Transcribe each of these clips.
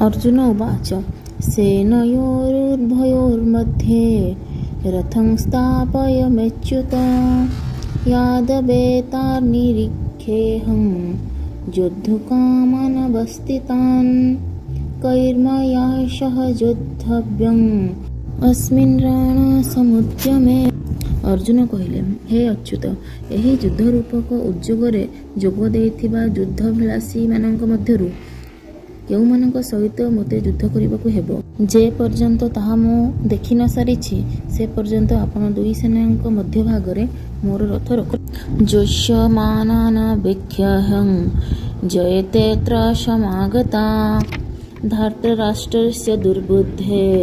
ଅର୍ଜୁନ ଉବାଚ ସେନୟୋରୁଭୟୋର୍मध्ये ରଥଂ ସ୍ଥାପୟମଚ୍ୟୁତ यादवेतार्निरीक्षेऽहं योद्धुकामानवस्थितान् कैर्मया सह योद्धव्यं अस्मिन् ରଣସମୁଦ୍ୟମେ। ଅର୍ଜୁନ କହିଲେ, ହେ ଅଚ୍ୟୁତ, ଏହି ଯୁଦ୍ଧରୂପକ ଉଦ୍ୟୋଗରେ ଯୋଗ ଦେଇଥିବା ଯୁଦ୍ଧାଭିଳାଷୀମାନଙ୍କ ମଧ୍ୟରୁ କେଉଁମାନଙ୍କ ସହିତ ମୋତେ ଯୁଦ୍ଧ କରିବାକୁ ହେବ? ଯେ ପର୍ଯ୍ୟନ୍ତ ତାହା ମୁଁ ଦେଖି ନ ସାରିଛି, ସେ ପର୍ଯ୍ୟନ୍ତ ଆପଣ ଦୁଇ ସେନାଙ୍କ ମଧ୍ୟଭାଗରେ ମୋର ରଥ ରଖନ୍ତୁ। ଯୋଷ୍ୟମାନାନବେକ୍ଷ୍ୟହଂ ଯଏତେऽତ୍ର ସମାଗତା ଧାର୍ତ୍ତରାଷ୍ଟ୍ରସ୍ୟ ଦୁର୍ବୁଦ୍ଧେଃ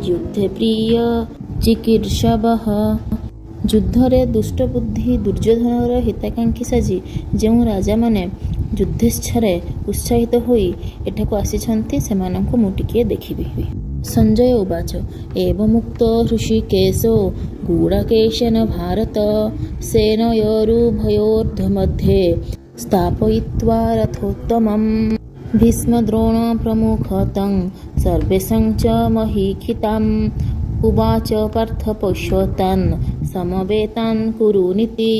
ଯୁଦ୍ଧେ ପ୍ରିୟ ଚିକୀର୍ଷବଃ। ଯୁଦ୍ଧରେ ଦୁଷ୍ଟବୁଦ୍ଧି ଦୁର୍ଯ୍ୟୋଧନର ହିତାକାଂକ୍ଷୀ ସାଜି ଯେଉଁ ରାଜାମାନେ ଯୁଦ୍ଧେଚ୍ଛାରେ ଉତ୍ସାହିତ ହୋଇ ଏଠାକୁ ଆସିଛନ୍ତି, ସେମାନଙ୍କୁ ମୁଁ ଟିକିଏ ଦେଖିବି। ସଞ୍ଜୟ ଉବାଚ ଏବମୁକ୍ତୋ ହୃଷୀକେଶୋ ଗୁଡ଼ାକେଶେନ ଭାରତ ସେନୟୋରୁଭୟୋର୍मध्ये ସ୍ଥାପୟିତ୍ୱା ରଥୋତ୍ତମम्। ଭୀଷ୍ମଦ୍ରୋଣପ୍ରମୁଖतं ସର୍ବେଷାं ଚ ମହୀକ୍ଷିତାम् ଉବାଚ ପାର୍ଥ ପଶ୍ୟତାନ୍ ସମବେତାନ୍ କୁରୁନିତି।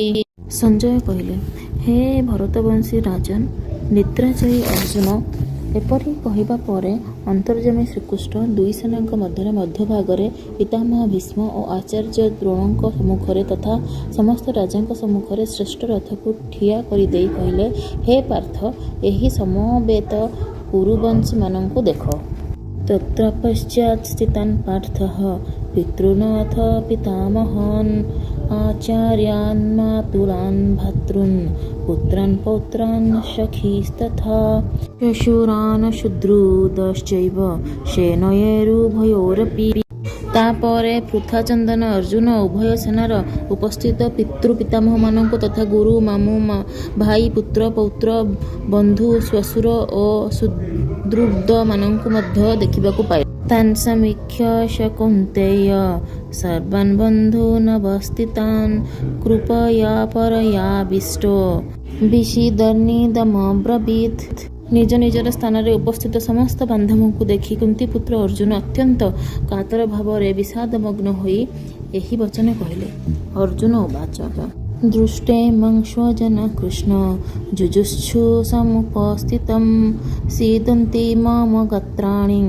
ସଞ୍ଜୟ କହିଲେ, ହେ ଭରତବଂଶୀ ରାଜନ୍! ନିଦ୍ରାଜୟୀ ଅର୍ଜୁନ ଏପରି କହିବା ପରେ ଅନ୍ତର୍ଯ୍ୟାମୀ ଶ୍ରୀକୃଷ୍ଣ ଦୁଇ ସେନାଙ୍କ ମଧ୍ୟରେ ମଧ୍ୟଭାଗରେ ପିତାମହ ଭୀଷ୍ମ ଓ ଆଚାର୍ଯ୍ୟ ଦ୍ରୋଣଙ୍କ ସମ୍ମୁଖରେ ତଥା ସମସ୍ତ ରାଜାଙ୍କ ସମ୍ମୁଖରେ ଶ୍ରେଷ୍ଠ ରଥକୁ ଠିଆ କରିଦେଇ କହିଲେ, ହେ ପାର୍ଥ, ଏହି ସମବେତ କୁରୁବଂଶୀମାନଙ୍କୁ ଦେଖ। ତତ୍ର ପଶ୍ୟତ୍ ସ୍ଥିତାନ୍ ପାର୍ଥଃ ପିତୃନ୍ ଅଥ ପିତାମହାନ୍ ଆଚାର୍ଯ୍ୟାନ୍ ମାତୁଲାନ୍ ଭ୍ରାତୃନ୍ ପୁତ୍ରାନ୍ ପୌତ୍ରାନ୍ ସଖୀଁସ୍ତଥା ଶ୍ୱଶୁରାନ୍ ସୁହୃଦଶ୍ଚୈବ ସେନୟୋରୁଭୟୋରପି। ତା'ପରେ ପୃଥାନନ୍ଦନ ଅର୍ଜୁନ ଉଭୟ ସେନାର ଉପସ୍ଥିତ ପିତୃପିତାମହମାନଙ୍କୁ ତଥା ଗୁରୁ, ମାମୁଁ, ଭାଇ, ପୁତ୍ର, ପୌତ୍ର, ବନ୍ଧୁ, ଶ୍ୱଶୁର ଓ ସୁହୃଦମାନଙ୍କୁ ମଧ୍ୟ ଦେଖିବାକୁ ପାଇଲେ। ତାନ୍ ସମୀକ୍ଷ୍ୟ ସ କୌନ୍ତେୟ ସର୍ବାନ୍ ବନ୍ଧୂନବସ୍ଥିତାନ୍ କୃପୟା ପରୟାବିଷ୍ଟୋ ବିଷୀଦନ୍ନିଦମବ୍ରବୀତ୍। ନିଜ ନିଜର ସ୍ଥାନରେ ଉପସ୍ଥିତ ସମସ୍ତ ବାନ୍ଧବଙ୍କୁ ଦେଖି କୁନ୍ତୀପୁତ୍ର ଅର୍ଜୁନ ଅତ୍ୟନ୍ତ କାତର ଭାବରେ ବିଷାଦମଗ୍ନ ହୋଇ ଏହି ବଚନ କହିଲେ। ଅର୍ଜୁନ ଉବାଚ ଦୃष्ट्ୱେମଂ ସ୍ୱଜନ କୃଷ୍ଣ ଯୁଯୁତ୍ସୁ ସମୁପସ୍ଥିତम् ସିଦନ୍ତି ମମ ଗାତ୍ରାଣି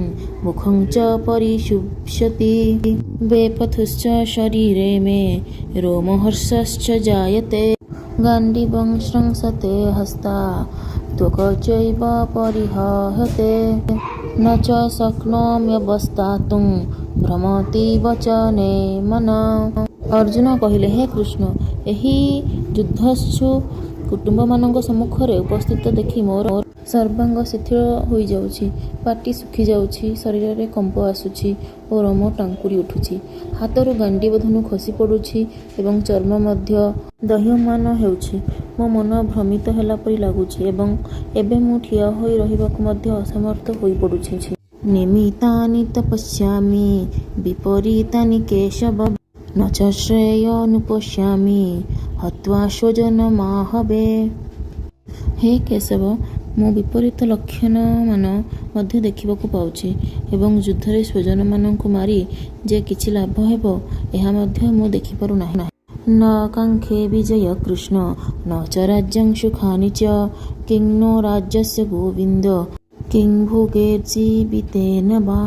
ମୁଖଂ ଚ ପରିଶୁଷ୍ୟତି ବେପଥୁଶ୍ଚ ଶରୀରେ ମେ ରୋମହର୍ଷଶ୍ଚ ଜାୟତେ। ଗାଣ୍ଡୀବଂ ସ୍ରଂସତେ ହସ୍ତାତ୍ ତ୍ୱକ୍ ଚୈବ ପରିହ୍ୟତେ। ନ ଚ ଶକ୍ନୋମ୍ୟବସ୍ଥାତୁଂ ଭ୍ରମତୀବ ଚ ନେ ମନଃ। ଅର୍ଜୁନ କହିଲେ, ହେ କୃଷ୍ଣ! ଏହି ଯୁଦ୍ଧୋତ୍ସୁ କୁଟୁମ୍ବମାନଙ୍କ ସମ୍ମୁଖରେ ଉପସ୍ଥିତ ଦେଖି ମୋର ସର୍ବାଙ୍ଗ ଶିଥିଳ ହୋଇଯାଉଛି, ପାଟି ଶୁଖିଯାଉଛି, ଶରୀରରେ କମ୍ପ ଆସୁଛି ଓ ରୋମ ଟାଙ୍କୁରି ଉଠୁଛି। ହାତରୁ ଗାଣ୍ଡୀବ ଧନୁ ଖସି ପଡ଼ୁଛି ଏବଂ ଚର୍ମ ମଧ୍ୟ ଦହ୍ୟମାନ ହେଉଛି। ମୋ ମନ ଭ୍ରମିତ ହେଲା ପରି ଲାଗୁଛି ଏବଂ ଏବେ ମୁଁ ଠିଆ ହୋଇ ରହିବାକୁ ମଧ୍ୟ ଅସମର୍ଥ ହୋଇପଡ଼ୁଛି। ନିମିତ୍ତାନି ତ ପଶ୍ୟାମି ବିପରୀତାନି କେଶବ ନ ଚ ଶ୍ରେୟୋऽନୁପଶ୍ୟାମି ହତ୍ୱା ସ୍ୱଜନମାହବେ। ହେ କେଶବ, ମୁଁ ବିପରୀତ ଲକ୍ଷଣମାନ ମଧ୍ୟ ଦେଖିବାକୁ ପାଉଛି ଏବଂ ଯୁଦ୍ଧରେ ସ୍ୱଜନମାନଙ୍କୁ ମାରି ଯେ କିଛି ଲାଭ ହେବ, ଏହା ମଧ୍ୟ ମୁଁ ଦେଖିପାରୁନାହିଁ। ନ କାଙ୍କ୍ଷେ ବିଜୟ କୃଷ୍ଣ ନ ଚ ରାଜ୍ୟଂ ସୁଖାନି ଚ କିଂ ନୋ ରାଜ୍ୟସ୍ୟ ଗୋବିନ୍ଦ କିଂ ଭୋଗୈର୍ଜୀବିତେନ ବା।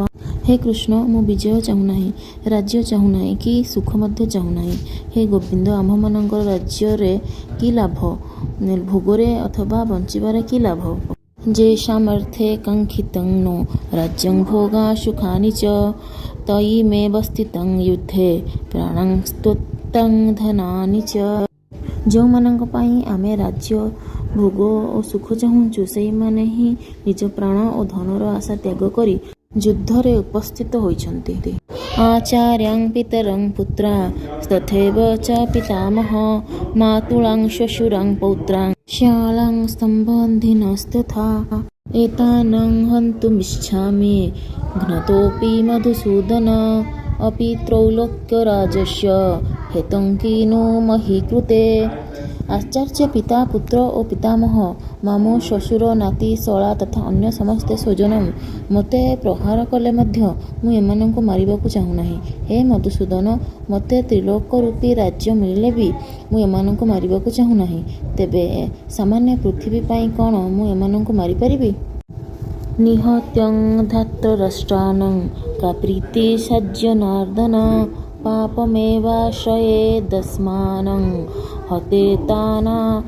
ହେ କୃଷ୍ଣ, ମୁଁ ବିଜୟ ଚାହୁଁନାହିଁ, ରାଜ୍ୟ ଚାହୁଁନାହିଁ କି ସୁଖ ମଧ୍ୟ ଚାହୁଁନାହିଁ। ହେ ଗୋବିନ୍ଦ, ଆମ୍ଭମାନଙ୍କର ରାଜ୍ୟରେ କି ଲାଭ, ଭୋଗରେ ଅଥବା ବଞ୍ଚିବାରେ କି ଲାଭ? ଯେଷାମର୍ଥେ କାଙ୍କ୍ଷିତଂ ନୋ ରାଜ୍ୟଂ ଭୋଗାଃ ସୁଖାନି ଚ ତୟିମେବ ସ୍ଥିତଂ ୟୁଦ୍ଧେ ପ୍ରାଣାଂସ୍ତ୍ୟକ୍ତ୍ୱା ଧନାନି ଚ। ଯେଉଁମାନଙ୍କ ପାଇଁ ଆମେ ରାଜ୍ୟ, ଭୋଗ ଓ ସୁଖ ଚାହୁଁଛୁ, ସେହିମାନେ ହିଁ ନିଜ ପ୍ରାଣ ଓ ଧନର ଆଶା ତ୍ୟାଗ କରି ଯୁଦ୍ଧରେ ଉପସ୍ଥିତ ହୋଇଛନ୍ତି। ଆଚାର୍ଯ୍ୟାଂ ପିତରଂ ପୁତ୍ରାଂସ୍ତଥୈବ ଚ ପିତାମହ ମାତୁଳାଂ ଶ୍ୱଶୁରାଂ ପୌତ୍ରାଂ ଶ୍ୟାଳାଂ ସମ୍ବନ୍ଧିନସ୍ତଥା। ଏତାନହଂ ହନ୍ତୁମିଚ୍ଛାମି ଘ୍ନତୋପି ମଧୁସୂଦନ ଅପି ତ୍ରୈଲୋକ୍ୟରାଜ୍ୟସ୍ୟ ହେତୁଂ କିଂ ନୁ ମହିକୃତେ। ଆଚାର୍ଯ୍ୟ ପିତା, ପୁତ୍ର ଓ ପିତାମହ, ମାମୁଁ, ଶ୍ୱଶୁର, ନାତି, ଶଳା ତଥା ଅନ୍ୟ ସମସ୍ତ ସ୍ୱଜନ ମୋତେ ପ୍ରହାର କଲେ ମଧ୍ୟ ମୁଁ ଏମାନଙ୍କୁ ମାରିବାକୁ ଚାହୁଁନାହିଁ। ହେ ମଧୁସୂଦନ, ମୋତେ ତ୍ରିଲୋକରୂପୀ ରାଜ୍ୟ ମିଳିଲେ ବି ମୁଁ ଏମାନଙ୍କୁ ମାରିବାକୁ ଚାହୁଁନାହିଁ। ତେବେ ସାମାନ୍ୟ ପୃଥିବୀ ପାଇଁ କ'ଣ ମୁଁ ଏମାନଙ୍କୁ ମାରିପାରିବି? ନିହତ୍ୟଂ ଧାର୍ତ୍ତରାଷ୍ଟ୍ରାଣଂ କା ପ୍ରୀତିଃ ସ୍ୟାଜ୍ଜନାର୍ଦ୍ଦନ। ପାପମେବାଶ୍ରୟେଦସ୍ମାनं ହତେତାନାତତାୟିନଂ।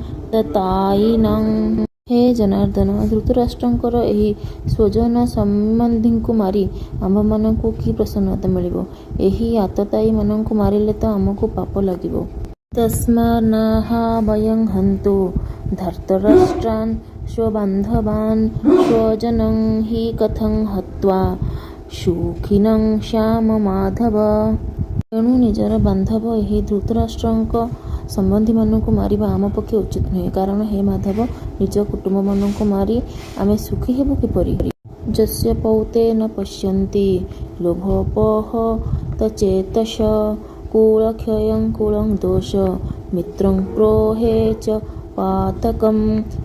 ହେ ଜନାର୍ଦ୍ଦନ, ଧୃତରାଷ୍ଟ୍ରଙ୍କର ଏହି ସ୍ୱଜନ ସମ୍ବନ୍ଧୀଙ୍କୁ ମାରି ଆମ୍ଭମାନଙ୍କୁ କି ପ୍ରସନ୍ନତା ମିଳିବ? ଏହି ଆତତାୟୀମାନଙ୍କୁ ମାରିଲେ ତ ଆମକୁ ପାପ ଲାଗିବ। ତସ୍ମାନ୍ନାର୍ହା ବୟଂ ହନ୍ତୁଂ ଧାର୍ତ୍ତରାଷ୍ଟ୍ରାନ୍ ସ୍ୱବାନ୍ଧବାନ୍ ସ୍ୱଜନଂ ହି କଥଂ ହତ୍ୱା ସୁଖିନଃ ସ୍ୟାମ ମାଧବ। ତେଣୁ ନିଜର ବାନ୍ଧବ ଏହି ଧୃତରାଷ୍ଟ୍ରଙ୍କ ସମ୍ବନ୍ଧୀମାନଙ୍କୁ ମାରିବା ଆମ ପକ୍ଷେ ଉଚିତ ନୁହେଁ। କାରଣ ହେ ମାଧବ, ନିଜ କୁଟୁମ୍ବମାନଙ୍କୁ ମାରି ଆମେ ସୁଖୀ ହେବୁ କିପରି? ଯସ୍ୟ ପୌତେ ନ ପଶ୍ୟନ୍ତି ଲୋଭୋପହତଚେତସଃ କୁଳକ୍ଷୟଂ କୁଳଂ ଦୋଷ ମିତ୍ରଂ ଦ୍ରୋହେ ଚ ପାତକମ୍।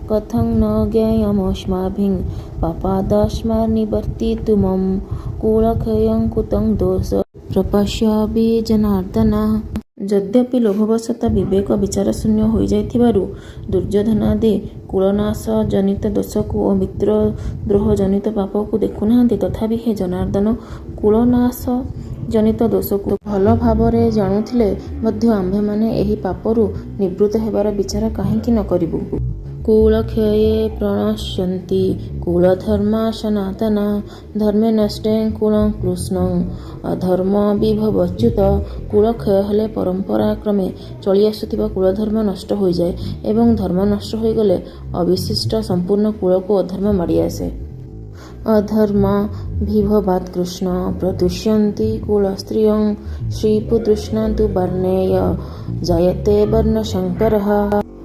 କଥଂ ନ ଜ୍ଞେୟମସ୍ମାଭିଃ ପାପାଦସ୍ମାନ୍ନିବର୍ତ୍ତିତୁମ୍ କୁଳକ୍ଷୟଂ କୁତୋ ଦୋଷ ପ୍ରପଶ୍ୟଦ୍ଭିର୍ଜନାର୍ଦ୍ଦନ। ଯଦ୍ୟପି ଲୋଭବଶତଃ ବିବେକ ବିଚାରଶୂନ୍ୟ ହୋଇଯାଇଥିବାରୁ ଦୁର୍ଯ୍ୟୋଧନାଦି କୁଳନାଶଜନିତ ଦୋଷକୁ ଓ ମିତ୍ରଦ୍ରୋହଜନିତ ପାପକୁ ଦେଖୁନାହାନ୍ତି, ତଥାପି ହେ ଜନାର୍ଦ୍ଦନ, କୁଳନାଶଜନିତ ଦୋଷକୁ ଭଲଭାବରେ ଜାଣୁଥିଲେ ମଧ୍ୟ ଆମ୍ଭେମାନେ ଏହି ପାପରୁ ନିବୃତ୍ତ ହେବାର ବିଚାର କାହିଁକି ନ କରିବୁ? କୁଳକ୍ଷୟେ ପ୍ରଣଶ୍ୟନ୍ତି କୁଳଧର୍ମାଃ ସନାତନାଃ ଧର୍ମେ ନଷ୍ଟେ କୁଳଂ କୃଷ୍ଣ ଅଧର୍ମାଦ୍ବିଭବଚ୍ୟୁତଃ। କୁଳକ୍ଷୟ ହେଲେ ପରମ୍ପରାକ୍ରମେ ଚଳିଆସୁଥିବା କୁଳଧର୍ମ ନଷ୍ଟ ହୋଇଯାଏ ଏବଂ ଧର୍ମ ନଷ୍ଟ ହୋଇଗଲେ ଅବଶିଷ୍ଟ ସମ୍ପୂର୍ଣ୍ଣ କୁଳକୁ ଅଧର୍ମ ମାଡ଼ିଆସେ। ଅଧର୍ମାଦ୍ବିଭବାତ୍ କୃଷ୍ଣ ପ୍ରଦୁଷ୍ୟନ୍ତି କୁଳସ୍ତ୍ରିୟଃ ଶ୍ରୀପୁଦୃଷ୍ଣାତ୍ ତୁ ବାର୍ଷ୍ଣେୟ ଜାୟତେ ବର୍ଣ୍ଣସଙ୍କରଃ।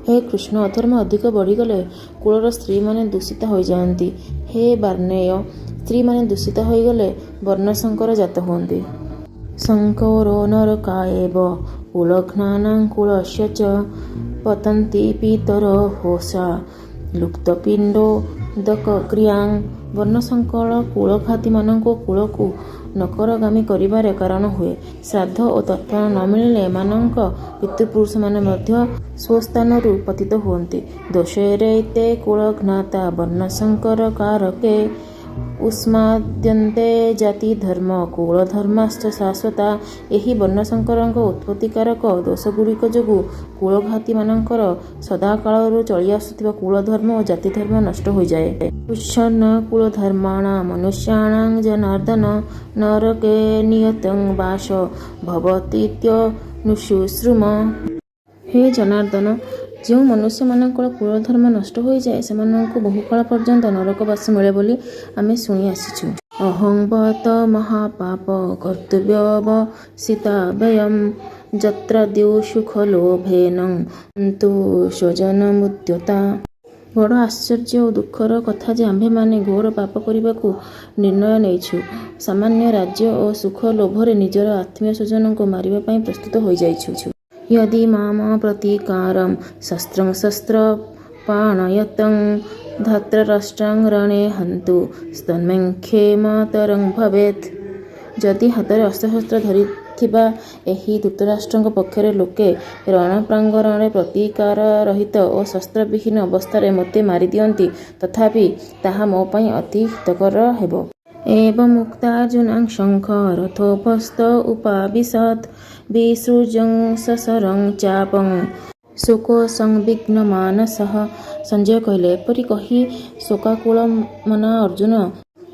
ହେ କୃଷ୍ଣ, ଅଧର୍ମ ଅଧିକ ବଢ଼ିଗଲେ କୁଳର ସ୍ତ୍ରୀମାନେ ଦୂଷିତା ହୋଇଯାଆନ୍ତି। ହେ ବାର୍ଷ୍ଣେୟ, ସ୍ତ୍ରୀମାନେ ଦୂଷିତା ହୋଇଗଲେ ବର୍ଣ୍ଣସଙ୍କର ଜାତ ହୁଅନ୍ତି। ସଂକରୋ ନରକାୟେବ କୁଳଘ୍ନାନାଂ କୁଳସ୍ୟ ଚ ପତନ୍ତି ପିତରୋ ହ୍ୟେଷା ଲୁପ୍ତପିଣ୍ଡୋଦକକ୍ରିୟାଃ। ବର୍ଣ୍ଣସଙ୍କର କୁଳଘାତୀମାନଙ୍କୁ କୁଳକୁ ନରକଗାମୀ କରିବାର କାରଣ ହୁଏ। ଶ୍ରାଦ୍ଧ ଓ ତର୍ପଣ ନ ମିଳିଲେ ଏମାନଙ୍କ ପିତୃପୁରୁଷମାନେ ମଧ୍ୟ ସ୍ୱସ୍ଥାନରୁ ପତିତ ହୁଅନ୍ତି। ଦୋଷୈରେତେ କୁଳଘ୍ନାତା ବର୍ଣ୍ଣସଙ୍କରକାରକେ ଉନ୍ମାଦ୍ୟନ୍ତେ ଜାତିଧର୍ମ କୁଳଧର୍ମାଶ୍ଚ ଶାଶ୍ୱତାଃ। ଏହି ବର୍ଣ୍ଣସଙ୍କରଙ୍କ ଉତ୍ପତ୍ତିକାରକ ଦୋଷଗୁଡ଼ିକ ଯୋଗୁଁ କୁଳଘାତୀମାନଙ୍କର ସଦାକାଳରୁ ଚଳିଆସୁଥିବା କୁଳଧର୍ମ ଓ ଜାତିଧର୍ମ ନଷ୍ଟ ହୋଇଯାଏ। ଉଚ୍ଛନ୍ନ କୁଳଧର୍ମାଣାଂ ମନୁଷ୍ୟାଣାଂ ଜନାର୍ଦ୍ଦନ ନରକେ ନିୟତଂ ବାସୋ ଭବତୀତ୍ୟନୁଶୁଶ୍ରୁମ। ହେ ଜନାର୍ଦ୍ଦନ, ଯେଉଁ ମନୁଷ୍ୟମାନଙ୍କର କୁଳଧର୍ମ ନଷ୍ଟ ହୋଇଯାଏ, ସେମାନଙ୍କୁ ବହୁକାଳ ପର୍ଯ୍ୟନ୍ତ ନରକବାସ ମିଳେ ବୋଲି ଆମେ ଶୁଣିଆସିଛୁ। ଅହଂ ବତ ମହାପାପ କର୍ତ୍ତୁବ୍ୟବସିତା ବୟମ୍ ଯତ୍ରାଦ୍ୟୁସୁଖଲୋଭେନ ହନ୍ତୁ ସ୍ୱଜନମୁଦ୍ୟତାଃ। ବଡ଼ ଆଶ୍ଚର୍ଯ୍ୟ ଓ ଦୁଃଖର କଥା ଯେ ଆମ୍ଭେମାନେ ଘୋର ପାପ କରିବାକୁ ନିର୍ଣ୍ଣୟ ନେଇଛୁ। ସାମାନ୍ୟ ରାଜ୍ୟ ଓ ସୁଖ ଲୋଭରେ ନିଜର ଆତ୍ମୀୟସ୍ୱଜନଙ୍କୁ ମାରିବା ପାଇଁ ପ୍ରସ୍ତୁତ ହୋଇଯାଇଛୁ। ୟଦି ମାମ ପ୍ରତୀକାରଂ ଶସ୍ତ୍ରଂ ଶସ୍ତ୍ରପାଣୟତଂ ଧାର୍ତ୍ତରାଷ୍ଟ୍ରାନ୍ ରଣେ ହନ୍ତୁ ସ୍ତନ୍ମେ କ୍ଷେମତରଂ ଭବେତ୍। ଯଦି ହାତରେ ଅସ୍ତ୍ରଶସ୍ତ୍ର ଧରିଥିବା ଏହି ଧୃତରାଷ୍ଟ୍ରଙ୍କ ପକ୍ଷର ଲୋକେ ରଣପ୍ରାଙ୍ଗଣରେ ପ୍ରତିକାରରହିତ ଓ ଶସ୍ତ୍ରବିହୀନ ଅବସ୍ଥାରେ ମୋତେ ମାରିଦିଅନ୍ତି, ତଥାପି ତାହା ମୋ ପାଇଁ ଅତି ହିତକର ହେବ। ଏବମୁକ୍ତ୍ୱାର୍ଜୁନଃ ଶଙ୍ଖ ରଥୋପସ୍ଥ ଉପାବିଶତ୍ ବିସୃଜ୍ୟ ସଶରଂ ଚାପଂ ଶୋକସଂବିଘ୍ନମାନସଃ। ସଞ୍ଜୟ କହିଲେ, ଏପରି କହି ଶୋକାକୁଳମନା ଅର୍ଜୁନ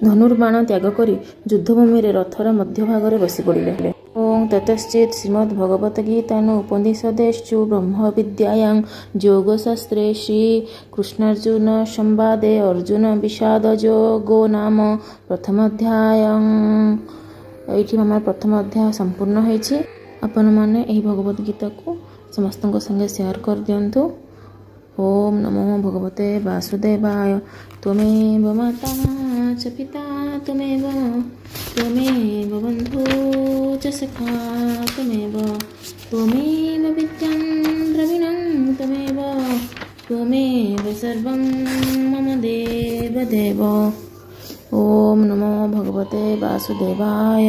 ଧନୁର୍ବାଣ ତ୍ୟାଗ କରି ଯୁଦ୍ଧଭୂମିରେ ରଥର ମଧ୍ୟଭାଗରେ ବସିପଡ଼ିଲେ। ଓଁ ତତ୍ସତ୍ ଶ୍ରୀମଦ୍ଭଗବଦ୍ଗୀତାସୁ ଉପନିଷତ୍ସୁ ବ୍ରହ୍ମବିଦ୍ୟାୟାଂ ଯୋଗଶାସ୍ତ୍ରେ ଶ୍ରୀକୃଷ୍ଣାର୍ଜୁନସମ୍ବାଦେ ଅର୍ଜୁନବିଷାଦଯୋଗୋ ନାମ ପ୍ରଥମୋऽଧ୍ୟାୟଃ। ଏଇଠି ଆମର ପ୍ରଥମ ଅଧ୍ୟାୟ ସମ୍ପୂର୍ଣ୍ଣ ହେଇଛି। ଆପଣମାନେ ଏହି ଭଗବତ ଗୀତାକୁ ସମସ୍ତଙ୍କ ସାଙ୍ଗେ ସେୟାର କରିଦିଅନ୍ତୁ। ଓଁ ନମୋ ଭଗବତେ ବାସୁଦେବାୟ। ତ୍ୱମେବ ମାତା ଚ ପିତା ତ୍ୱମେବ, ତ୍ୱମେବ ବନ୍ଧୁ ଚ ସଖା ତ୍ୱମେବ, ତ୍ୱମେବ ବିଦ୍ୟାଂ ଦ୍ରବିଣଂ ତ୍ୱମେବ। ତ୍ୱମେବ ତ୍ୱମେବ ସର୍ବଂ ମମ ଦେବ ଦେବ। ଓମ୍ ନମୋ ଭଗବତେ ବାସୁଦେବାୟ।